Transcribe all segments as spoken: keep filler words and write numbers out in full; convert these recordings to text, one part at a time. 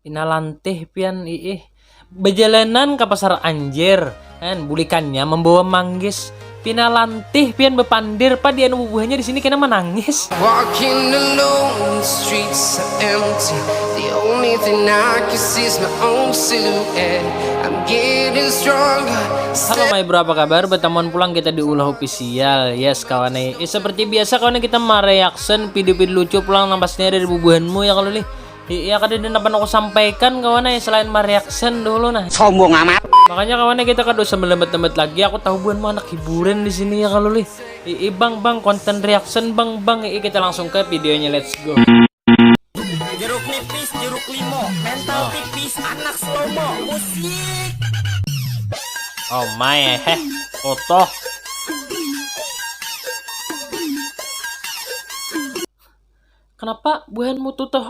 Pina lantih pian iih. Bajalanan ka pasar Anjir, kan bulikannya mambawa manggis. Pina lantih pian bapandir, pa dianu bubuhannya di sini kena manangis. Walking alone, the streets are empty. The only thing I can see is my own silhouette. I'm getting stronger. Halo my bro, apa kabar? Batamuan pulang kita di Ulah Official. Yes kawan eh. Eh, seperti biasa kawan eh, kita mereaction video-video lucu pulang nang pastinya dari bubuhanmu ya kalau nih. Iya kada ada napa aku sampaikan kawan eh selain mereaction dulu nah. Sombong amat. Makanya kawan eh kita kada usah melambat-lambat lagi. Aku tahu buhanmu anak hiburan di sini ya kalau lih. Ii bang bang konten reaction bang bang. Ii kita langsung ke videonya, let's go. Jeruk nipis, jeruk limo, mental tipis, anak slomo, musik. Oh my heh, otoh. Kenapa buhanmu tuh toh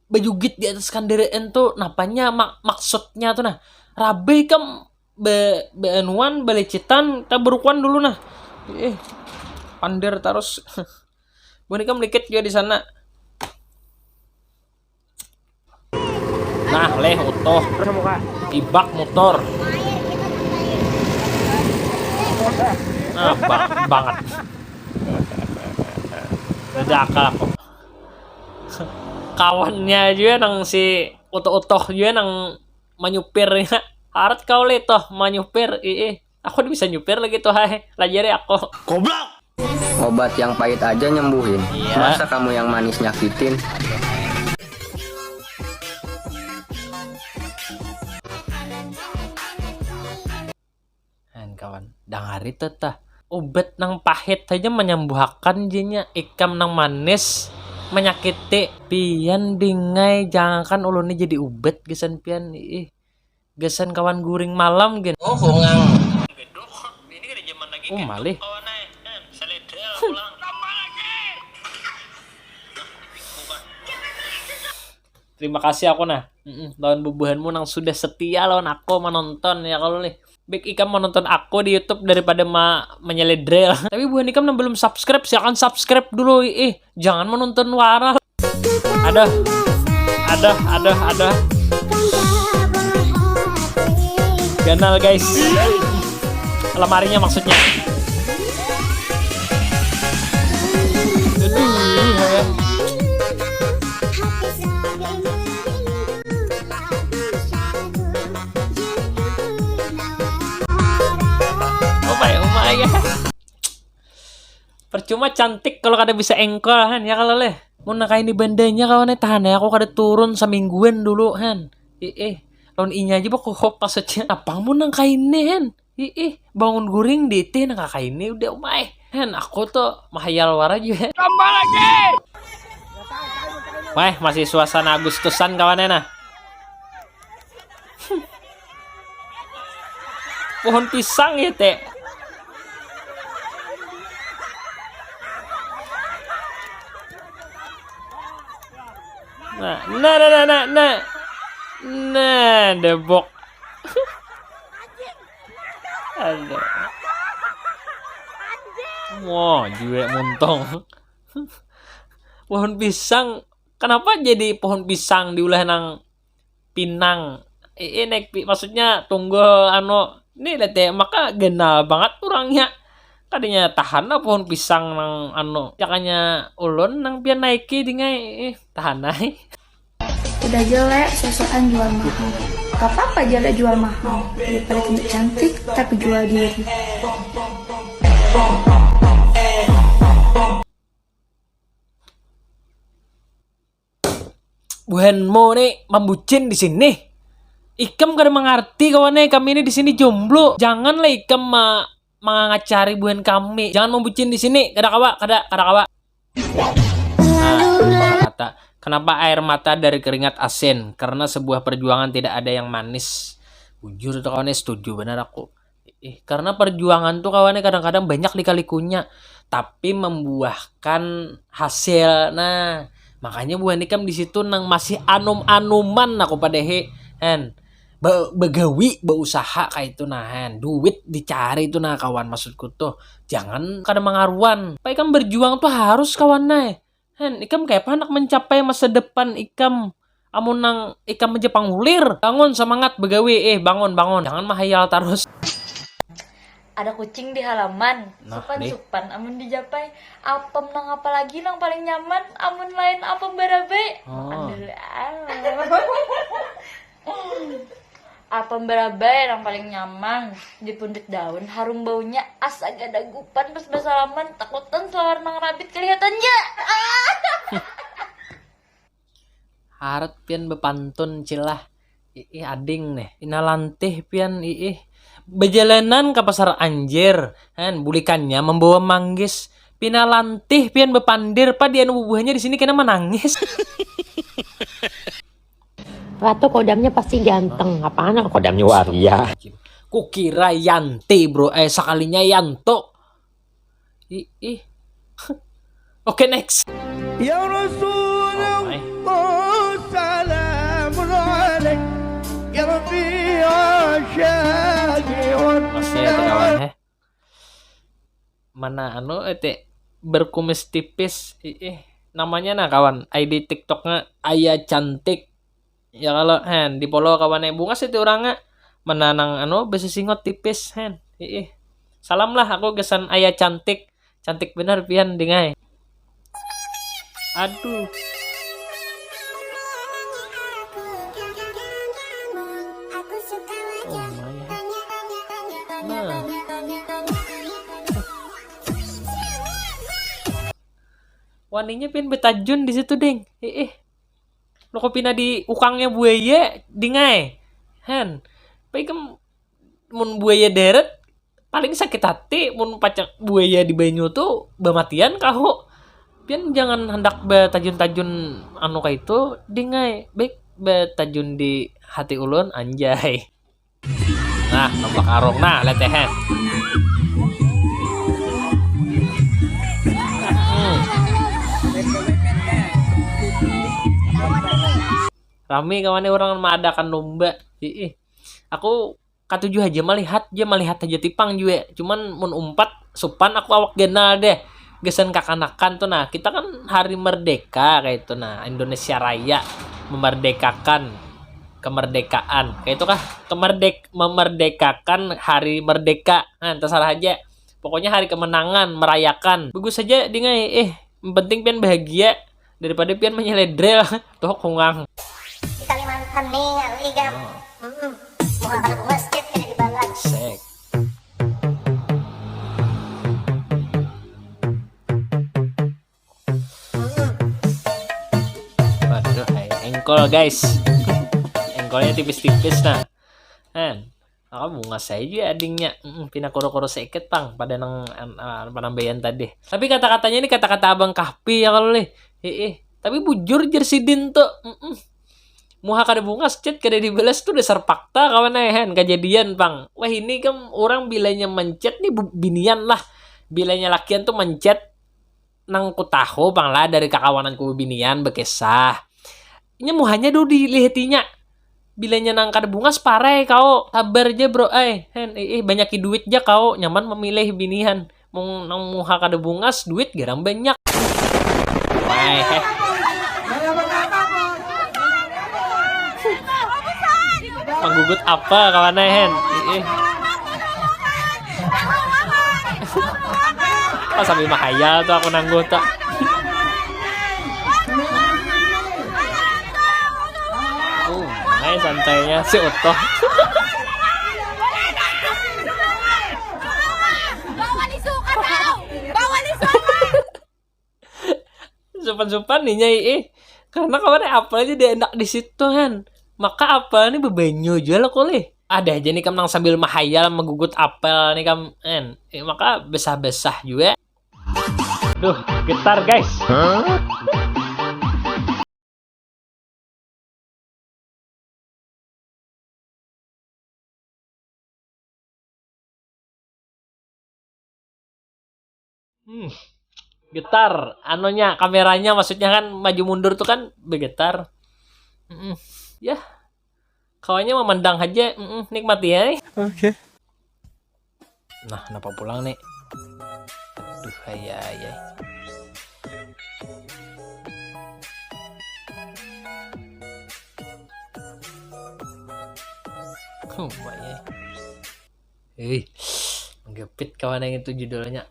bajugit di atas kandaraan tuh napanya mak maksudnya tuh nah rabai kam be beanuan balecitan tabarukuan dulu nah eh pandir tarus buhan ikam likit juga di sana nah leh utuh ibak motor nah bang banget udah akal aku kawannya juga nang si utuh-utuh juga nang manyupirnya harat kau le toh manyupir ih aku udah bisa nyupir lagi tuh hai lajari aku goblok obat yang pahit aja nyembuhin iya. Masa kamu yang manis nyakitin Nah, kawan, dangari tuh tah. Ubat nang pahit saja menyembuhakan jinya, ikam nang manis menyakiti. Pian dingai jangankan ulunnya jadi ubat gesan pian ih. Gesan kawan guring malam gen. Oh, hongang. Oh, malih. Terima kasih aku nah. Mm-mm, lawan bubuhanmu nang sudah setia lawan aku menonton ya kalau nih. Bik ikam menonton aku di YouTube daripada ma menyeledrel. Tapi buhan ikam yang belum subscribe silakan subscribe dulu ih. Jangan menonton wara. Aduh. Aduh, aduh, aduh. Ganal guys. Lemarinya maksudnya. Aduh. Percuma cantik kalau kada bisa engkol kan ya kalau leh. Mun nang kaini bandanya kawan eh tahan ya aku kada turun samingguan dulu han. Ih, eh, lawan inya aja bakuhop maksudnya. Apa mun nang kaini han? Ih, eh, bangun guring di teh nang kaini udah umai. Han, aku tuh mahayal wara juga. Tambah lagi. Wah, masih suasana Agustusan kawannya nah. Pohon pisang ya teh. Nah, nah, nah, nah, nah, nah. Nah, debok. Ada. Wah, juek muntong. Pohon pisang. Kenapa jadi pohon pisang diulah nang pinang eh, eh naik pi maksudnya tunggu anu ini lihat ya maka genal banget orangnya kadanya tahan lah pohon pisang nang anu jakanya ulun nang pian naiki dingai eh tahan ai udah jelek sosokan jual mahal gak apa-apa jelek jual mahal daripada tidak cantik tapi jual diri Buhanmu ni mambucin di sini. Ikam kada mangarti kawan ai, kami ni di sini jomblo. Janganlah ikam ma mangangacari buhan kami. Jangan mambucin di sini. Kada kawa, kada, kada kawa. Nah, kata, kenapa air mata dari keringat asin? Karena sebuah perjuangan tidak ada yang manis. Bujur tu kawan ai, setuju banar aku. Ih, karena perjuangan tuh kawannya kadang-kadang banyak lika-likunya, tapi membuahkan hasil. Nah, makanya buhan ikam di situ nang masih anum-anuman aku padahi, hen. Be begawi, beusaha kayak itu nah, hen. Duit dicari itu nah kawan maksudku tuh. Jangan kada mangaruan. Pak ikam berjuang tuh harus kawan nah. Hen, ikam kayak apa nak mencapai masa depan ikam? Amun nang ikam aja pangulir, bangun semangat begawi, eh bangun bangun, jangan mahayal terus. Ada kucing di halaman. Nah, supan-supan amun dijapai. Apem nang apa lagi nang paling nyaman amun lain apem barabai? Oh. Apem barabai nang paling nyaman. Di pundik daun harum baunya, asa gadagupan pas basalaman, takutan suara nang rabit kelihatannya. Ah! Harat pian bepantun cilah. Iih ading nih. Pina lantih pian iih. Bejalanan ka pasar anjir. Hen, bulikannya membawa manggis. Pina lantih pian bepandir pa di anu bubuhannya di sini kena menangis. Ratu kodamnya pasti ganteng. Apaan kodamnya waria? Kukira Yanti bro, eh sekalinya Yanto. Ih, ih. Oke, next. Ya Rasulullah, salamun alaik. Ya Rabbi, ya Syafi'un. Masih ada kawan, eh. Mana anu, eh, te, berkumis tipis. Ih, ih. Namanya nah kawan, I D TikToknya Aya Cantik. Ya kalo, hen, di polo kawannya bungas itu urangnya. Mana nang anu besi singot tipis, hen. Hiih. Salam lah, aku gasan ayah cantik. Cantik benar pian, dingai. Aduh. Oh my. Nah. Waninya pian betajun di situ, ding. Hiih. Loko pina di ukangnya buaya dingai. Hen. Pai kam mun buaya deret paling sakit hati mun pacak buaya di banyu tu bamatian kahu. Pian jangan handak batajun-tajun anu kaitu dingai. Baik batajun di hati ulun anjay. Nah, nombor karung nah letehan. Hmm. Rami kawannya orang mengadakan lomba. Ih, aku katuju aja melihat aja melihat aja tipang juga cuman mun umpat supan aku awak ganal deh gesan kakanakan tuh nah kita kan hari merdeka kayak itu nah Indonesia Raya memerdekakan kemerdekaan kayak itu kah kemerdek memerdekakan hari merdeka nah terserah aja pokoknya hari kemenangan merayakan bagus saja dingai eh yang penting pian bahagia daripada pian menyeledrel tuh kungang di Kalimantan nih ya liga hmm. Muka kalau masjid kena dibalas Sek. Waduh, hai. Engkol guys. Engkolnya tipis-tipis nah. Hen. Aku bungas aja adingnya. Mm, pina koro-koro seket pang pada nang an- ah, penambayan tadi. Tapi kata-katanya ini kata-kata abang kahpi ya kalau lih. Heeh. Tapi bujur jer sidin tuh. Mm-mm. Muha kada bungas, chat kada dibalas tuh dasar fakta kawan ai hen, kajadian pang. Wah ini kam urang bilanya menchat nih bu- binian lah. Bilanya lakian tuh menchat nang ku tahu pang lah dari kakawananku bebinian bekisah. Inya muhanya dulu dilihatinya. Bilanya nang kada bungas parai kau, sabar ja bro ai hen, iih banyaki duit ja kau, nyaman memilih binian. Mung nang muha kada bungas, duit garang banyak. Wai heh. Manggugut apa kawan ai hen? Iih. Pas sambil mahayal tuh aku nangguh tuh. Oh, main santainya si Utoh. Supan-supan nih nyai eh. Karena kawan apel aja dia enak di situ kan. Maka apel nih bebanyu jual aku lih. Ada aja nih kam nang sambil mahayal menggugut apel nih kam en. Eh, maka besah-besah juga. Duh, getar guys. Hmm. Getar, anunya, kameranya maksudnya kan maju mundur tuh kan bergetar. Mm-mm. Ya, kawannya memandang aja, mm-mm, nikmati ya. Oke. Okay. Nah, kenapa pulang nih? Aduh, ayah, ayah. Hmm, wah, ya. Hei, menggepit kawan yang itu judulnya.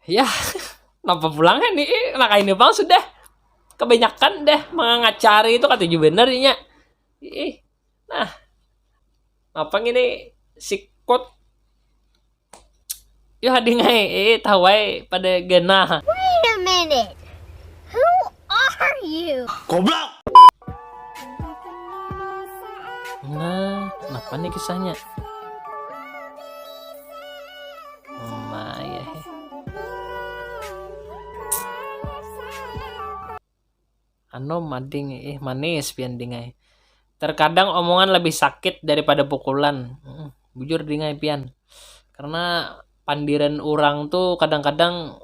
Ya, napa pulang kan nih? Nah, kayak ini bang sudah kebanyakan deh mengacari itu kata juga bener inya. Ih, nah, apa gini sikut? Yo hadingai, eh tahu ai pada genah. Wait a minute. Who are you? Goblok. Nah, kenapa nih kisahnya? Maya he. Anom mading, eh manis pian dingai. Terkadang omongan lebih sakit daripada pukulan. Mm, bujur dingai pian. Karena pandiran orang tuh kadang-kadang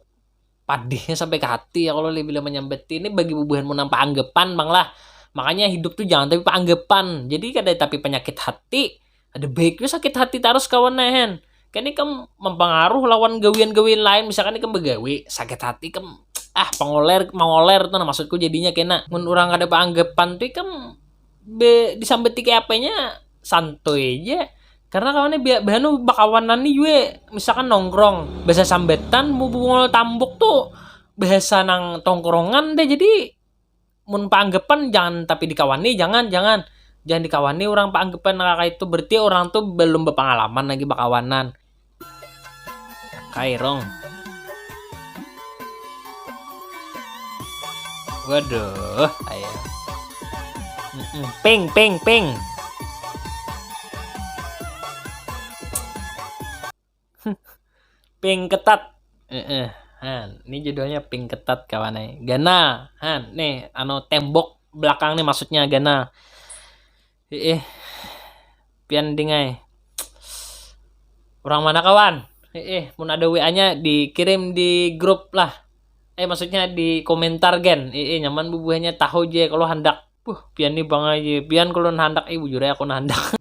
padihnya sampai ke hati ya kalau bila menyambeti ini bagi bubuhan menang anggapan bang lah. Makanya hidup tuh jangan tapi anggapan. Jadi kada tapi penyakit hati, ada baiknya sakit hati terus kawan nehen. Kan ini kan mempengaruh lawan gawian-gawian lain, misalkan ini kan begawi sakit hati kan, ah pengoler mengoler tuh nah maksudku jadinya kena mun orang kada anggapan tuh kan be, disambeti kayak apanya santuy aja. Karena kawannya biar bahanu bakawanan nih juga, misalkan nongkrong bahasa sambetan mau bungul tambuk tuh bahasa nang tongkrongan deh. Jadi mun paanggapan jangan tapi dikawani, jangan jangan jangan dikawani orang paanggapan kayak itu, berarti orang tuh belum berpengalaman lagi bakawanan. Kairong. Waduh, ayo. Ping ping ping. Ping ketat. Heeh. Han, ini judulnya ping ketat kawan ai. Ganal. Han, nih anu tembok belakang nih maksudnya ganal. Heeh. Pian dingai. Orang mana kawan? Heeh, mun ada W A-nya dikirim di grup lah. Eh maksudnya di komentar gen. Heeh, nyaman bubuhannya tahu je kalau hendak. Puh, pian ni bang aja. Pian kalau handak, eh bujur ya aku handak.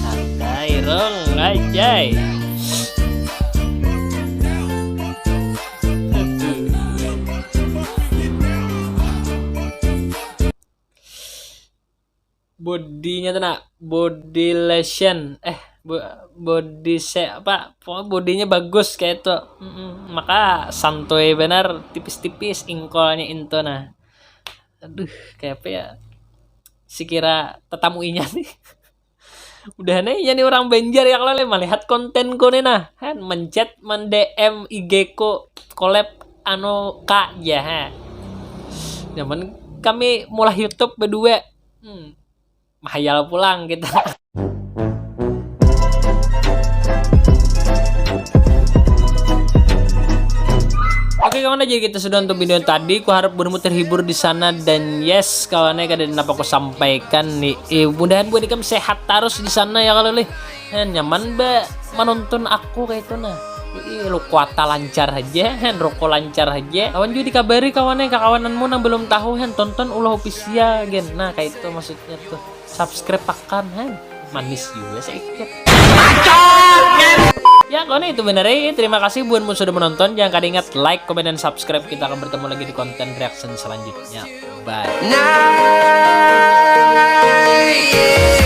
Santai rong, lajai. Bodinya tuh nak body lotion eh body se apa pokoknya bodinya bagus kayak itu. Mm-mm. Maka santuy benar tipis-tipis ingkolnya itu nah. Aduh, kayak apa ya, sekira tetamu inya nih. Udah nih inya nih orang Banjar ya kalau melihat kontenku nih nah kan mencet men D M I G ku collab anu kak ya ha. Zaman kami mulai YouTube berdua. Hmm. Mahayal pulang kita. Oke kawan aja kita sudah untuk video tadi, ku harap bermu terhibur di sana dan yes kawannya kada apa aku sampaikan nih. Eh, mudahan buat ikam sehat terus di sana ya kalau lih. Eh, nyaman ba menonton aku kayak itu nah. Ih, lu kuata lancar aja, hen rokok lancar aja. Kawan juga dikabari kawannya kakawananmu yang belum tahu hen tonton ulah official gen. Nah kayak itu maksudnya tuh. Subscribe pakan hen. Manis juga sedikit. Ya, kau itu benar ya. Terima kasih buatmu sudah menonton. Jangan kada ingat like, komen, dan subscribe. Kita akan bertemu lagi di konten reaction selanjutnya. Bye. Nah, yeah.